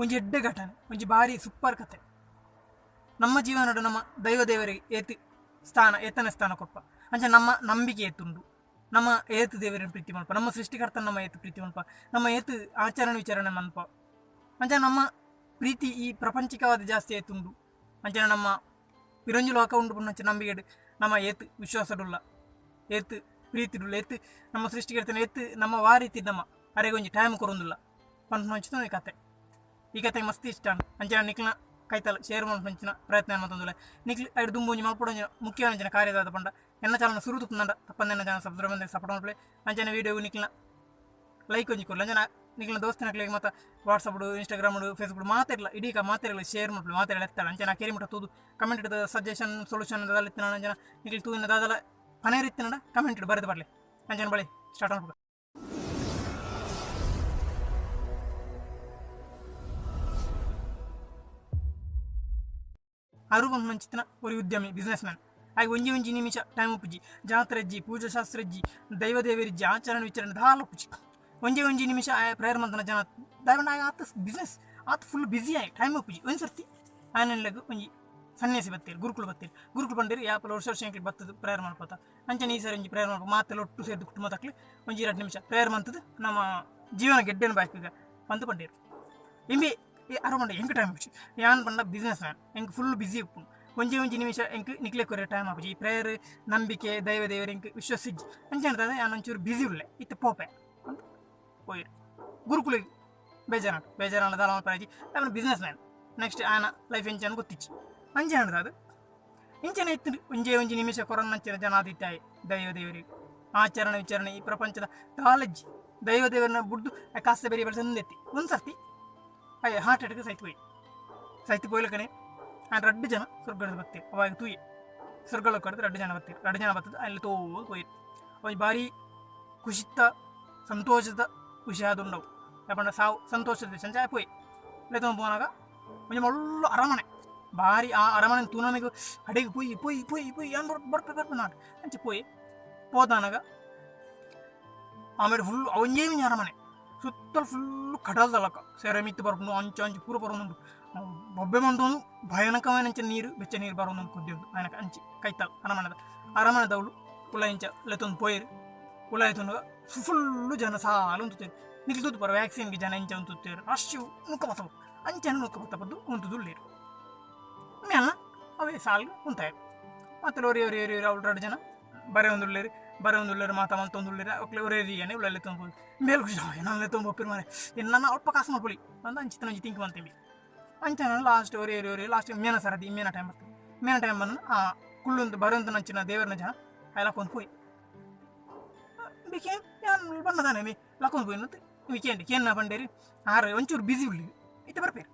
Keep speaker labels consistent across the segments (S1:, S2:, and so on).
S1: ಒಂಜಿ ಎಡ್ಡೆ ಘಟನೆ, ಒಂಜಿ ಬಾರಿ ಸೂಪರ್ ಕತೆ. ನಮ್ಮ ಜೀವನಡ್ ನಮ್ಮ ದೈವ ದೇವರಿಗೆ ಏತ್ ಸ್ಥಾನ, ಏತನೆ ಸ್ಥಾನ ಕೊರ್ಪ, ಅಂಚ ನಮ್ಮ ನಂಬಿಕೆ ಏತುಂಡು, ನಮ್ಮ ಏತ್ ದೇವರನ್ನು ಪ್ರೀತಿ ಮಲ್ಪ, ನಮ್ಮ ಸೃಷ್ಟಿಕರ್ತನ ನಮ್ಮ ಏತ್ ಪ್ರೀತಿ ಮಲ್ಪ, ನಮ್ಮ ಏತ್ ಆಚರಣೆ ವಿಚಾರಣೆ ಮಲ್ಪ, ಅಂಚ ನಮ್ಮ ಪ್ರೀತಿ ಈ ಪ್ರಪಂಚಿಕವಾದ ಜಾಸ್ತಿ ಏತುಂಡು, ಅಂಚನೆ ನಮ್ಮ ಪಿರಂಜಿ ಲೋಕ ಉಂಡು ಪುಣ್ಣಂಚ ನಂಬಿಕೆ ನಮ್ಮ ಏತ್ ವಿಶ್ವಾಸಡುಲ್ಲ, ಏತ್ ಪ್ರೀತಿಡುಲ್ಲ, ಏತ್ ನಮ್ಮ ಸೃಷ್ಟಿಕರ್ತನ ಏತ್ ನಮ್ಮ ವಾರೀತಿ ನಮ್ಮ ಅರೆಗೆ ಒಂಜಿ ಟೈಮ್ ಕೊರೊಂದುಲ್ಲ ಪನ್ಪುನಂಚಿನ ಈ ಕತೆ. ಈ ಕತೆ ಮಸ್ತ್ ಇಷ್ಟ ಅಂಚನೆ ನಿಕ್ಲ್ನ ಕೈತಲ್ ಶೇರ್ ಮಲ್ಪುನಂಚಿನ ಪ್ರಯತ್ನ ಮಲ್ತೊಂದುಲ್ಲೆ. ನಿಕ್ಲ್ ಐಡ್ ದುಂಬು ಒಂಜಿ ಮಲ್ಪೊಡೊಂಜಿ ಮುಖ್ಯವಾಯಿನ ಕಾರ್ಯದಾದ ಪಂಡ ಎನ್ನ ಚಾನಲ್ ಸುರು ತುಪ್ಪುಂಡ ತಪ್ಪಂದೆ ಎನ್ನ ಚಾನಲ್ ಸಬ್ಸ್ಕ್ರೈಬ್ ಮಂದೆ ಸಪೋರ್ಟ್ ಮಲ್ಪುಲೆ. ಅಂಚನೆ ವೀಡಿಯೋಗು ನಿಕ್ಲ್ನ ಲೈಕ್ ಒಂಜಿ ಕೊರ್ಲೆ. ಅಂಚನೆ ನಿಕ್ಲ್ನ ದೋಸ್ತಿನಕ್ಲೆಗ್ ಮಾತ ವಾಟ್ಸಪ್ ಇನ್ಸ್ಟಾಗ್ರಾಮ್ ಫೇಸ್ಬುಕ್ ಮಾತೆರ್ಲ ಇಡೀಕ ಮಾತೆರ್ಲ ಶೇರ್ ಮಲ್ಪುಲೆ, ಮಾತೆರ್ಲ ಎತ್ತಾಳೆ. ಅಂಚನೆ ಕೇರಿ ಮುಟ್ಟ ತೂದು ಕಮೆಂಟ್ ಸಜೆಷನ್ ಸೊಲ್ಯೂಷನ್ ದಾದಲ ಇತ್ತಿನ ಅಂಚನೆ ನಿಕ್ಲ್ ತೂಯಿನ ದಾದಲ ಪನೇರ್ ಇತ್ತಿನ ಕಮೆಂಟ್ ಬರೆದು ಬರ್ಲೆ. ಅಂಚನೆ ಬಳಿ ಸ್ಟಾರ್ಟ್ ಮಲ್ಪುಗ. ಅರು ಮಂಚಿತನ ಒಂದು ಉದ್ಯಮಿ ಬಿಸ್ನೆಸ್ ಮ್ಯಾನ್ ಆಗ ಒಂಜಿ ಒಂಜಿ ನಿಮಿಷ ಟೈಮ್ ಉಪ್ಪುಜಿ, ಜಾತ್ರೆಜ್ಜಿ, ಪೂಜಾ ಶಾಸ್ತ್ರಜ್ಜಿ, ದೈವ ದೇವರಿಜ್ಜಿ, ಆಚರಣೆ ವಿಚಾರಣೆ ದಾಲ ಉಪ್ಪುಜಿ. ಒಂಜಿ ಒಂಜಿ ನಿಮಿಷ ಆಯ ಪ್ರೇಯರ್ ಮಂತನ ಜನ ದೈವ ಆತ ಬಿಸ್ನೆಸ್ ಆತ ಫುಲ್ ಬ್ಯುಸಿ ಆಯ್ ಟೈಮ್ ಉಪ್ಪುಜಿ. ಒಂದು ಸರ್ತಿ ಆಯನಲ್ಲಗ್ ಒಂಜಿ ಸನ್ಯಾಸಿ ಬತ್ತೀರು, ಗುರುಕುಲು ಬತ್ತೀರು. ಗುರುಕುಲು ಬಂದಿರು ಯಾಪಲ ವರ್ಷ ವರ್ಷ ಎಂಕ್ಲು ಬತ್ತದು ಪ್ರೇಯರ್ ಮಲ್ಪತ. ಅಂಚನೆ ಈ ಸರಿ ಒಂಜಿ ಪ್ರೇಯರ್ ಮಲ್ಪ ಮಾತೆಲ್ಲ ಒಟ್ಟು ಸೇರ್ದು ಕುಟುಂಬ ತಕ್ಲಿ ಒಂಜಿ 2 ನಿಮಿಷ ಪ್ರೇಯರ್ ಮಂತದು ನಮ್ಮ ಜೀವನ ಗೆಡ್ಡೆನ ಬಾಯ್ಕಗ ಪಂದು ಪಂಡೇರು. ಇಂಬಿ ಈ ಅರು ಪಂಡ ಎಂಕ್ ಟೈಮ್ ಉಪ್ಪುಜಿ, ಯಾನ್ ಪಂಡ ಬಿಸ್ನೆಸ್ ಮ್ಯಾನ್, ಎಂಕ್ ಫುಲ್ ಬ್ಯುಸಿ ಉಪ್ಪುಂಡು, ಒಂಜಿ ಒಂಜಿ ನಿಮಿಷ ಎಂಕ್ ನಿಕ್ಲೆ ಕೊರಿಯ ಟೈಮ್ ಆಪುಜಿ. ಈ ಪ್ರೇಯರ್ ನಂಬಿಕೆ ದೈವ ದೇವರ್ ಎಂಕ್ ವಿಶ್ವಾಸ ಇಜ್ಜಿ ಅಂಚನೆ ಯಾನ್ ಒಂಚೂರು ಬ್ಯುಸಿ ಉಲ್ಲೆ ಇತ್ತೆ ಪೋಪೆ ಅಂತ ಪೋಯಿರು. ಗುರುಕುಲಿಗೆ ಬೇಜಾರಾಂಡ್, ಬೇಜಾರಾಂಡ ದಾಲ ಮಲ್ಪರಾಜಿ ಆಮೇಲೆ ಬಿಸ್ನೆಸ್ ಮ್ಯಾನ್ ನೆಕ್ಸ್ಟ್ ಆಯನ ಲೈಫ್ ಎಂಚನ ಗೊತ್ತಿಚ್ಚಿ ಅಂಚನೆ ಅದು ಇಂಚನೆ ಇತ್ತು. ಒಂಜೇ ಒಂಜಿ ನಿಮಿಷ ಕೊರೋನಂಚಿನ ಜನಾದಿತ್ತಾಯಿ ದೈವ ದೇವರಿಗೆ ಆಚರಣೆ ವಿಚಾರಣೆ ಈ ಪ್ರಪಂಚದ ಕಾಲೇಜ್ ದೈವ ದೇವರನ್ನ ಬುಡ್ದು ಕಾಸ್ತ ಬೇರೆ ಬೆಳೆಸಂದೆತ್ತಿ. ಒಂದು ಸರ್ತಿ ಅಯ್ಯ ಹಾರ್ಟ್ ಅಟ್ಯಾಕ್ ಸೈತ್ ಪೋಯಿ, ಸೈತ್ ಪೋಯ್ಲಕನೆ ಆ್ಯಂಡ್ 2 ಜನ ಸ್ವರ್ಗದ ಬತ್ತೀರು. ಅವಾಗ ತೂಯಿ ಸ್ವರ್ಗದ ಕಡ್ದು 2 ಜನ ಬತ್ತೀರು, 2 ಜನ ಬತ್ತದ ಅಲ್ಲಿ ತೋ ಪೋಯಿ. ಒಂಜಿ ಭಾರಿ ಖುಷಿತ್ತ ಸಂತೋಷದ ಖುಷಿ ಆದುಂಡವು ಯಾಕಂದ್ರೆ ಸಾವು ಸಂತೋಷದ ಸಂಜೆ ಪೋಯಿ ಲೆತ್ತೊಂದು ಪೋನಾಗ ಒಂಜಿ ಮಳ್ಳು ಅರಮನೆ ಭಾರಿ ಆ ಅರಮನೆ ತೂನಮಿಗೆ ಅಡಿಗೆ ಪೊಯ್ ಪೊಯ್ ಪೊಯ್ ಪೊಯ್ ಏನ್ ಬರ್ಪೆ ಬರ್ಪೆ ನಾಡು ಅಂಚೆ ಪೊಯ್ ಪೋದಾನಾಗ ಆಮೇಲೆ ಫುಲ್ ಒಂಜೇ ಒಂಜಿ ಅರಮನೆ ಸುತ್ತಲೂ ಫುಲ್ ಕಡಲ್ದಲಕ ಸೆರೆ ಮಿತ್ತು ಬರ್ಪುಂಡು ಅಂಚೆ ಅಂಚೆ ಪೂರ ಬರೋದುಂಡು ಬೊಬ್ಬೆ ಮಂದೊಂದು ಭಯಾನಕమైన ಅಂಚೆ ನೀರು ಬೆಚ್ಚ ನೀರು ಬರೋದೊಂದು ಕೊದ್ದಿದ್ದು ಆಯನಕ ಅಂಚೆ ಕೈತಲ್ ಅರಮನೆದ ಅರಮನೆದವಳು ಉಲ್ಲ ಇಂಚ ಲೆತ್ತೊಂದು ಪೋಯಿರು. ಉಲಾಯ್ತೊಂದು ಫುಲ್ಲು ಜನ ಸಾಲು ಉಂತುತ್ತೇರು ನಿಲ್ತುದು ಪರ ವ್ಯಾಕ್ಸಿನ್ಗೆ ಜನ ಇಂಚ ಉಂತುತ್ತೇರು ರಶ್ ನುಕ್ಕ ಬತ್ತವು ಅಂಚನೆ ನುಕ್ಕ ಬತ್ತಪದ್ದು ಉಂತುದುಳ್ಳೇರು ಮೇಲ ಅವೇ ಸಾಲು ಉಂತಾಯರು. ಮತ್ತೆ ಒರಿ ಒರಿ ಒರಿ ಅವಳು 2 ಜನ ಬರೆ ಒಂದುಳ್ಳೇರು ಬರೆ ಒಂದುಳ್ಳೇರು ಮಾತಾ ಮಲ್ತೊಂದುಳ್ಳೇರು ಒಕ್ಲೆ ಒರೇ ರೀಗನೆ ಉಳ್ಳೆ ತೊಂಬೋದು ಮೇಲ್ ಖುಷಿ ನನ್ನೆ ತೊಂಬೊಪ್ಪಿರು ಮನೆ ನನ್ನ ಅಲ್ಪ ಕಾಸು ಮಲ್ಪೊಳಿ ಅಂದ ಅಂಚಿತ ಒಂಜಿ ತಿಂಕ್ ಮಂತೀವಿ ಅಂಚನ ಲಾಸ್ಟ್ ಒರಿ ಒರಿ ಒರಿ ಲಾಸ್ಟ್ ಮೇನ ಸರದಿ ಮೇನ ಟೈಮ್ ಬರ್ತದೆ. ಮೇನ ಟೈಮ್ ಬಂದು ಆ ಕುಳ್ಳೊಂದು ಬರೋಂತ ನಂಚಿನ ದೇವರನ ಜನ ಲಕ್ಕೊಂದು ಪೋಯಿ ಬಿಕೆ ಯಾನ್ ಬಣ್ಣದಾನೆ ಮಿ ಲಕ್ಕೊಂದು ಪೋಯಿ ಅಂತ ವಿಕೇಂಡಿ ಕೇನ್ನ ಬಂಡೇರಿ ಆರು ಒಂಚೂರು ಬ್ಯುಸಿ ಉಳ್ಳಿ ಇತ್ತೆ ಬರ್ಪೇರು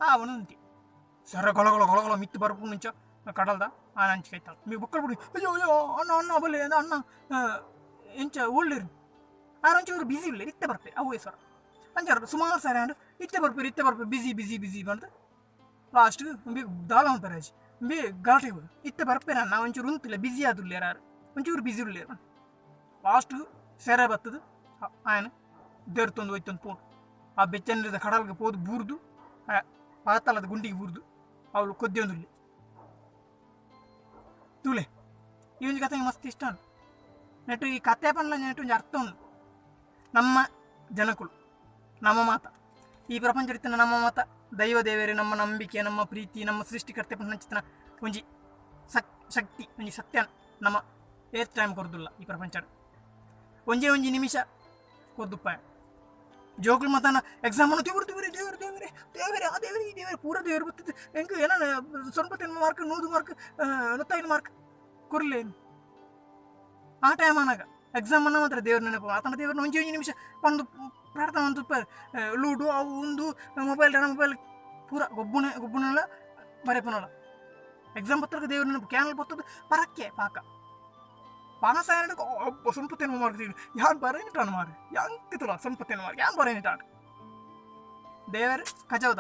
S1: ಆ ಉಂತಿ ಸರ ಗೊಳ ಗೊಳ ಗೊಳ ಗೊಳ ಮಿತ್ತು ಬರ್ಪು ಮುಂಚ ಕಡಲ್ದ ಆ ನಂಚಿ ಕೈತಾಳ ಮೀ ಬೊಕ್ಕಲ್ ಬಿಡಿ ಅಯ್ಯೋ ಅಯ್ಯೋ ಅಣ್ಣ ಅಣ್ಣ ಬಲ್ಲೆ ಅಣ್ಣ ಎಂಚ ಒಳ್ಳಿರು ಆರು ಒಂಚೂರು ಬ್ಯುಸಿ ಉಳ್ಳೇರು ಇತ್ತೆ ಬರ್ಪೇರು ಅವು ಸರ ಅಂಚಾರು ಸುಮಾರು ಸಾರಿ ಅಂಡ್ ಇತ್ತೆ ಬರ್ಪೇರು ಇತ್ತೆ ಬರ್ಪೇರು ಬ್ಯುಸಿ ಬ್ಯುಸಿ ಬ್ಯುಸಿ ಬಂದು ಲಾಸ್ಟ್ ಬಿ ದಾಲ ಮಲ್ಪೆರಾಜಿ ಬಿ ಗಲಾಟೆ ಹೋದು ಇತ್ತೆ ಬರ್ಪೇರ ಅಣ್ಣ ಒಂಚೂರು ಉಂತಿಲ್ಲ ಬ್ಯುಸಿ ಆದುಲ್ಲೇರು ಆರು ಒಂಚೂರು ಬ್ಯುಸಿ ಉಳ್ಳೇರು ಲಾಸ್ಟ್ ಸೆರೆ ಬತ್ತದು ಆಯನ ದೇರ್ತೊಂದು ಹೋಯ್ತೊಂದು ಪೋಡು ಆ ಬೆಚ್ಚನಿರದ ಕಡಲ್ಗೆ ಪೋದು ಬೂರ್ದು ಪಾತಾಳದ ಗುಂಡಿಗೆ ಬೂರ್ದು ಅವಳು ಕೊದ್ದಿಯೊಂದುಲ್ಲೆ ತೂಲೆ. ಈ ಒಂಜಿ ಕತೆ ಮಸ್ತ್ ಇಷ್ಟ ಉಂಟು ನೆಟ್ಟು ಈ ಕತೆ ಪಂಡ್ಲ ನೆಟ್ಟು ಒಂಜಿ ಅರ್ಥ ಉಂಟು. ನಮ್ಮ ಜನಕುಲು ನಮ್ಮ ಮಾತ ಈ ಪ್ರಪಂಚ ನಮ್ಮ ಮಾತ ದೈವ ದೇವರೇ ನಮ್ಮ ನಂಬಿಕೆ ನಮ್ಮ ಪ್ರೀತಿ ನಮ್ಮ ಸೃಷ್ಟಿಕರ್ತೆ ಪಂಚಿತನ ಒಂಜಿ ಶಕ್ತಿ ಒಂಜಿ ಸತ್ಯ ನಮ್ಮ ಏತ್ ಟೈಮ್ ಕೊರ್ದುಲ್ಲ ಈ ಪ್ರಪಂಚ ಒಂಜೇ ಒಂಜಿ ನಿಮಿಷ ಕೊರ್ದುಪ್ಪ ಜೋಕುಲು ಮತನ ಎಕ್ಸಾಮ್ ಅನ್ನು ದೇವರು ದೇವರೇ ದೇವರು ದೇವರೇ ದೇವರೇ ಆ ದೇವರೇ ಈ ದೇವರೇ ಪೂರ ದೇವರು ಬರ್ತದೆ ಎಂಕ್ ಏನ 95 ಮಾರ್ಕ್ 100 ಮಾರ್ಕ್ 105 ಮಾರ್ಕ್ ಕೊರ್ಲೆ ಆ ಟೈಮ್ ಅನಾಗ ಎಕ್ಸಾಮ್ ಅನ್ನ ಮಾತ್ರ ದೇವ್ರ ನೆನಪು ಆತನ ದೇವ್ರನ್ನ ಒಂಜಿ ಒಂಜಿ ನಿಮಿಷ ಒಂದು ಪ್ರಾರ್ಥನೆ ಒಂದು ಲೂಡು ಅವು ಒಂದು ಮೊಬೈಲ್ ಮೊಬೈಲ್ ಪೂರ ಗೊಬ್ಬುಣ ಗೊಬ್ಬುಣಲ್ಲ ಬರೆಪುನಲ್ಲ ಎಕ್ಸಾಮ್ ಪತ್ರಕ್ಕೆ ದೇವ್ರ ನೆನಪು ಕ್ಯಾನಲ್ ಬರ್ತದೆ ಪರಕ್ಕೆ ಪಾಕ ಪಾಸ ಸೊಂಪತ್ತೇನು ಮಾರ್ಕ್ ಯಾನ್ ಬರೇನಿಟ್ಟಾನು ಮಾರು ಯಾಂಕಿತುಲ ಸೊಂಪತ್ತೇನು ಮಾರ್ಕ್ ಯಾನ್ ಬರೇನಿಟ್ಟಾನು ದೇವರ ಕಜಾವ್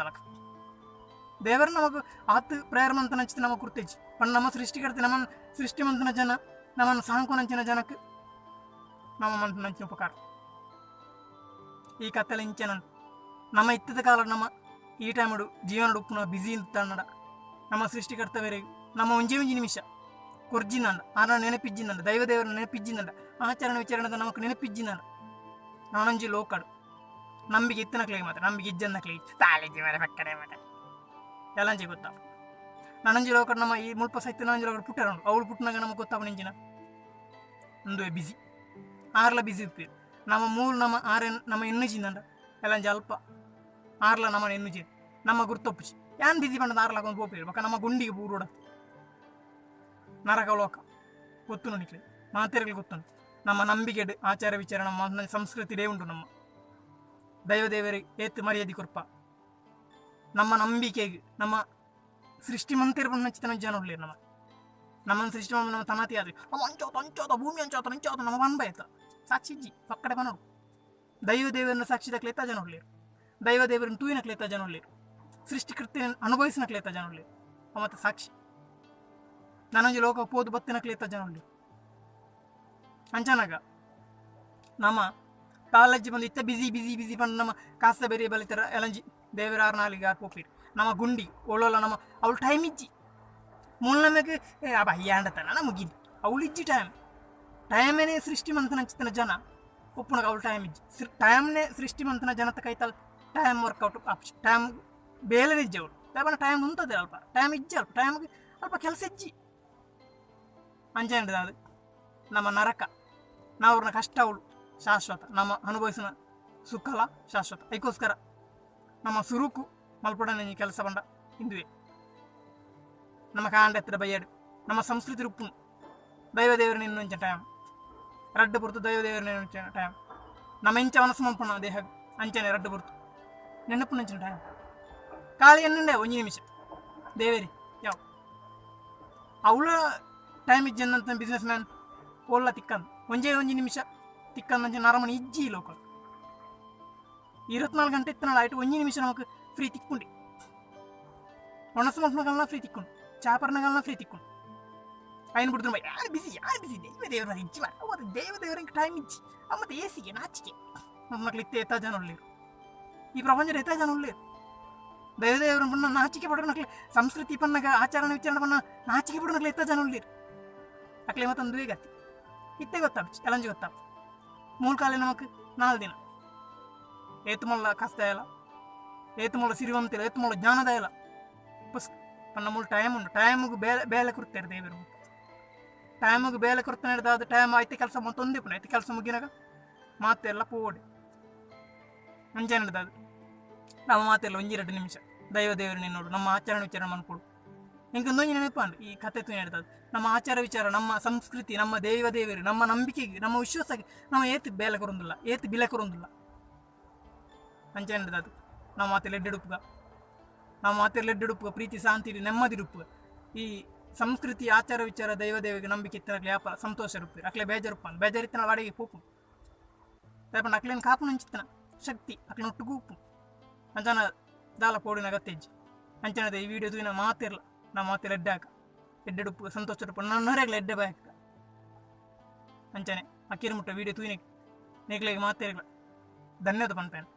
S1: ದೇವರು ನಮಗ್ ಆತ್ ಪ್ರೇಯರ್ ಮಂತನ ಹಚ್ಚಿದ ನಮಗ್ ಕುರ್ತೇಜಿ ಪಂಡ ನಮ್ಮ ಸೃಷ್ಟಿಕರ್ತೆ ನಮ್ಮ ಸೃಷ್ಟಿ ಮಂತನ ಜನ ನಮ್ಮನ್ನು ಸಾಂಕುನಂಚಿನ ಜನಕ್ಕೆ ನಮ್ಮ ಮಂತನಂಚಿನ ಉಪಕಾರ. ಈ ಕತ್ತಲೆ ಇಂಚನ ನಮ್ಮ ಇತ್ತದ ಕಾಲ ನಮ್ಮ ಈ ಟೈಮುಡು ಜೀವನಡು ಉಪ್ಪುನ ಬಿಸಿ ತನ್ನಡ ನಮ್ಮ ಸೃಷ್ಟಿಕರ್ತವರಿಗೆ ನಮ್ಮ ಒಂಜೇ ಒಂಜಿ ನಿಮಿಷ ಕೊರ್ಜಿನಂಡ ಆರನ ನೆನಪಿಜ್ಜಿನಂಡ ದೈವದೇವರ ನೆನಪಿಜ್ಜಿನಂಡ ಆಚರಣೆ ವಿಚಾರಣದ ನಮಕ್ ನೆನಪಿಜ್ಜಿನಂಡ ನಾನೊಂಜಿ ಲೋಕಡು ನಂಬಿಕೆ ಇತ್ತನಕ್ಲೆಗೆ ಮಾತ್ರ ನಂಬಿಕೆ ಇಜ್ಜನ್ನಕ್ಲೆಗೆ ತಾಳೆ ಜೀವನ ಪಕ್ಕನೆ ಮಾತ್ರ ಎಲ್ಲಂಜಿ ಗೊತ್ತಾಪ ನಾನೊಂಜಿ ಲೋಕಡು ನಮ್ಮ ಈ ಮುಲ್ಪ ಸೈತ ನಾನೊಂಜಿ ಲೋಕಡು ಪುಟ್ಟರು ಅವಳು ಪುಟ್ಟನಾಗ ನಮಗೆ ಗೊತ್ತಾಪ ನಿಂಜಿನ ಉಂದುವೆ ಬಿಸಿ ಆರ್ಲ ಬಿಸಿ ಇರ್ತೀವಿ ನಮ್ಮ ಮೂಲ ನಮ್ಮ ಆರೆ ನಮ್ಮ ಎನ್ನುಜಿಂದಂಡ ಎಲ್ಲಂಜಿ ಅಲ್ಪ ಆರ್ಲ ನಮ್ಮ ಎನ್ನುಜಿ ನಮ್ಮ ಗುರ್ತೊಪ್ಪುಚಿ ಯಾನ್ ಬಿಸಿ ಪಂಡದ ಆರ್ಲ ಹಾಕೊಂಡು ಪೋಪಿರು ಬೊಕ್ಕ ನಮ್ಮ ಗುಂಡಿಗೆ ಪೂರೋಡ ನರಕ ಲೋಕ ಗೊತ್ತು ನಿಕ್ಲೆ ಮಾತೆರ್ಗಳು ಗೊತ್ತುಂಟು ನಮ್ಮ ನಂಬಿಕೆ ಆಚಾರ ವಿಚಾರ ನಮ್ಮ ಸಂಸ್ಕೃತಿ ಉಂಟು ನಮ್ಮ ದೈವದೇವರಿಗೆ ಏತ್ ಮರ್ಯಾದೆ ಕೊರ್ಪ ನಮ್ಮ ನಂಬಿಕೆಗೆ ನಮ್ಮ ಸೃಷ್ಟಿ ಮಂತಿರ್ ನಚ್ಚಿತನ ಜನ ಉಳ್ಳೇರು ನಮ್ಮ ನಮ್ಮನ್ನು ಸೃಷ್ಟಿ ಮಾಡಿ ನಮ್ಮ ತನಾತಿ ಆದ್ರೆ ನಮ್ಮ ಅಂಚೋತ ಅಂಚೋತ ಭೂಮಿ ಅಂಚೋತ ಅಂಚೋತ ನಮ್ಮ ಬನ್ಬಾಯ್ತ ಸಾಕ್ಷಿಜ್ಜಿ ಪಕ್ಕಡೆ ಬನೋಡು ದೈವ ದೇವರನ್ನ ಸಾಕ್ಷಿದಕ್ಲೆ ಎತ್ತ ಜನ ಉಳ್ಳೇರು ದೈವ ದೇವರನ್ನ ತೂಯಿನಕ್ಲೆ ಎತ್ತ ಜನ ಉಳ್ಳೇರು ಸೃಷ್ಟಿಕೃತ್ಯ ಅನುಭವಿಸಿನಕ್ಲೆ ಎತ್ತ ಜನ ಉಳ್ಳೇರು ಮತ್ತೆ ಸಾಕ್ಷಿ ನಾನೊಂಜಿ ಲೋಕ ಪೋದು ಬತ್ತಿನಕ್ಲೆ ಎತ್ತ ಜನ ಉಳ್ಳೇರು ಅಂಚನಾಗ ನಮ್ಮ ಕಾಲೇಜ್ ಬಂದು ಇತ್ತ ಬಿಸಿ ಬಿಸಿ ಬಿಸಿ ಬಂದು ನಮ್ಮ ಕಾಸ ಬೇರೆ ಬಲಿತರ ಎಲಂಜಿ ದೇವರ ಆರು ನಾಲಿಗೆ ಆರು ಪೋಪಿರು ನಮ್ಮ ಗುಂಡಿ ಒಳ್ಳೊಲ್ಲ ನಮ್ಮ ಅವಳು ಟೈಮ್ ಇಜ್ಜಿ ಮೂಲ ನಮಗೆ ಅಬ್ಬ ಅಯ್ಯಾಂಡತನ ಮುಗಿದು ಅವಳು ಇಜ್ಜಿ ಟೈಮ್ ಟೈಮೇನೆ ಸೃಷ್ಟಿ ಮಂತನ ಚಿತ್ತನ ಜನ ಒಪ್ಪುನಗ ಅವಳು ಟೈಮ್ ಇಜ್ಜಿ ಟೈಮ್ನೇ ಸೃಷ್ಟಿ ಮಂತನ ಜನತ ಕೈತಲ್ ಟೈಮ್ ವರ್ಕೌಟ್ ಆಪ್ಷ ಟೈಮ್ ಬೇಲೆ ಇಜ್ಜಿ ಅವಳು ಟೈಮ್ ಟೈಮ್ ಉಂಟದೆ ಅಲ್ಪ ಟೈಮ್ ಇಜ್ಜಿ ಅಲ್ಪ ಟೈಮ್ಗೆ ಅಲ್ಪ ಕೆಲಸ ಇಜ್ಜಿ ಅಂಚೆ ಅದು ನಮ್ಮ ನರಕ ನಾವ್ರನ್ನ ಕಷ್ಟ ಅವಳು ಶಾಶ್ವತ ನಮ್ಮ ಅನುಭವಿಸಿನ ಸುಖಲ ಶಾಶ್ವತ ಅದಕ್ಕೋಸ್ಕರ ನಮ್ಮ ಸುರುಕು ಮಲ್ಪಡನೆ ಕೆಲಸ ಬಂಡ ಹಿಂದುವೆ ನಮ್ಮ ಕಾಂಡ ಎತ್ತರ ಬಯ್ಯಾಡು ನಮ್ಮ ಸಂಸ್ಕೃತಿ ರುಪ್ಪುನು ದೈವ ದೇವರ ನಿನ್ನೊಂಚ ಟೈಮ್ ರಡ್ಡು ಪುರ್ತು ದೈವ ದೇವರ ನಿನ್ನೊಂಚ ಟೈಮ್ ನಮ್ಮ ಇಂಚ ಮನಸ್ಸು ಮಲ್ಪಣ ದೇಹ ಅಂಚನೆ ರಡ್ಡು ಪುರ್ತು ನೆನಪು ನಂಚಿನ ಟೈಮ್ ಖಾಲಿ ಎನ್ನುಂಡೆ ಒಂಜಿ ನಿಮಿಷ ದೇವೇರಿ ಯಾವ ಅವಳ ಟೈಮ್ ಇಜ್ಜಂದಂತ ಬಿಸ್ನೆಸ್ ಮ್ಯಾನ್ ಓಲ್ಲ ತಿಕ್ಕಂದು ಒಂಜೇ ಒಂಜಿ ನಿಮಿಷ ತಿಕ್ಕಂದಂಚ ನರಮಣಿ ಇಜ್ಜಿ ಲೋಕ 24 ಗಂಟೆ ಇತ್ತನಾಳ ಆಯ್ತು ಒಂಜಿ ನಿಮಿಷ ನಮಕ್ ಫ್ರೀ ತಿಕ್కుంಡಿ ಒಣಸು ಮಲ್ಪನಗಲ್ನ ಫ್ರೀ ತಿಕ್ಕೊಂಡು ಚಾಪರ್ನಗಲ್ನ ಫ್ರೀ ತಿಕ್ಕೊಂಡು ఆయన ಬಿಡ್ತಾರೆ ಯಾರು ಬಿಸಿ ಯಾರು ಬಿಸಿ ದೈವ ದೇವರ ಇಜ್ಜಿ ಮಾಡ ದೈವ ದೇವರಿಗೆ ಟೈಮ್ ಇಜ್ಜಿ ಮತ್ತೆ ಏಸಿಗೆ ನಾಚಿಕೆ ಮಕ್ಕಳು ಇತ್ತೆ ಎತ್ತ ಜನ ಉಳ್ಳೇರು ಈ ಪ್ರಪಂಚದ ಎತ್ತ ಜನ ಉಳ್ಳೇರು ದೈವ ದೇವರ ಪಣ್ಣ ನಾಚಿಕೆ ಪಡೋ ಸಂಸ್ಕೃತಿ ಪನ್ನಗ ಆಚರಣೆ ವಿಚಾರಣೆ ಪಣ್ಣ ನಾಚಿಕೆ ಪಡೋ ಎತ್ತ ಜನ ಉಳ್ಳೇರು ಅಕ್ಲೆ ಮತ್ತೊಂದು ಗತಿ ಇತ್ತೆ ಗೊತ್ತಾಪು ಎಲಂಜಿ ಗೊತ್ತಾಪು ಮೂಲ ಕಾಲ ನಮಕ್ 4 ದಿನ ಏತುಮಲ್ಲ ಕಸ್ತಾಯಲ ಏತುಮಲ್ಲ ಸಿರಿವಂತಿಲ್ಲ ಏತುಮಲ್ಲ ಜ್ಞಾನದಾಯಲ ಪುಸ್ ಪನ್ನ ಮೂಲ ಟೈಮ್ ಉಂಟು ಟೈಮಿಗೆ ಬೇಲೆ ಬೇಲೆ ಕೊಡ್ತಾರೆ ದೇವರು ಟೈಮಿಗೆ ಬೇಲೆ ಕೊಡ್ತಾನೆ ಹಿಡ್ದು ಟೈಮ್ ಆಯ್ತು ಕೆಲಸ ಮತ್ತೊಂದೇ ಪುನಃ ಆಯ್ತು ಕೆಲಸ ಮುಗಿನಾಗ ಮಾತೆಲ್ಲ ಪೋಡಿ ಅಂಚೆ ಹಿಡ್ದು ನಮ್ಮ ಮಾತೆಲ್ಲ ಒಂಜಿ 2 ನಿಮಿಷ ದೈವ ದೇವರು ನಿನ್ನೋಡು ನಮ್ಮ ಆಚರಣೆ ವಿಚಾರ ಮನ್ಕೊಡು ಇಂಕೊಂದೊಂಜಿ ನೆನಪಂಡು ಈ ಕತೆ ತುನಿ ಹಿಡ್ದದು ನಮ್ಮ ಆಚಾರ ವಿಚಾರ ನಮ್ಮ ಸಂಸ್ಕೃತಿ ನಮ್ಮ ದೈವ ದೇವರು ನಮ್ಮ ನಂಬಿಕೆಗೆ ನಮ್ಮ ವಿಶ್ವಾಸಕ್ಕೆ ನಮ್ಮ ಏತು ಬೇಲೆ ಕೊರೊಂದಿಲ್ಲ ಏತು ಬಿಲೆ ಕೊರೊಂದಿಲ್ಲ ಅಂಚೆ ಹಿಡ್ದದು ನಮ್ಮ ಮಾತೆಲ್ಲ ಎಡ್ಡೆಡುಪ್ಪುಗ ನಮ್ಮ ಮಾತೆಲ್ಲ ಎಡ್ಡೆಡುಪ್ಪುಗ ಪ್ರೀತಿ ಶಾಂತಿ ನೆಮ್ಮದಿ ರೂಪುಗ ಈ ಸಂಸ್ಕೃತಿ ಆಚಾರ ವಿಚಾರ ದೈವ ದೇವಿಗೆ ನಂಬಿಕೆ ಇತ್ತನಕ್ಲೆ ವ್ಯಾಪಾರ ಸಂತೋಷ ರೂಪಿ ಅಕ್ಲೆ ಬೇಜಾರುಪ್ಪ ಬೇಜಾರಿತ್ತನ ವಾಡಿಗೆ ಪೋಪು ರೇಪಂಡ ಅಕ್ಲೇನು ಕಾಪು ನಂಚಿತ್ತನ ಶಕ್ತಿ ಅಕ್ಲೆ ಒಟ್ಟು ಗೂಪು ಅಂಚನ ದಾಲ ಪೋಡಿನ ಗತ್ತೆಜ್ಜಿ ಅಂಚನದ ಈ ವಿಡಿಯೋ ತೂಯಿನ ಮಾತಿರ್ಲ ನಮ್ಮ ಮಾತಿಲ್ಲ ಎಡ್ಡೆ ಹಾಕ ಎಡ್ಡೆಡುಪ್ಪು ಸಂತೋಷ ರೂಪ ನನ್ನ ಎಡ್ಡೆ ಬಾಯಕ ಅಂಚನೆ ಅಕ್ಕಿರ ಮುಟ್ಟ ವಿಡಿಯೋ ತೂಯಿನ ನೇಕ್ಲೆಗೆ ಮಾತಿರ್ಲ ಧನ್ಯವಾದ ಪನ್ಪೇನು.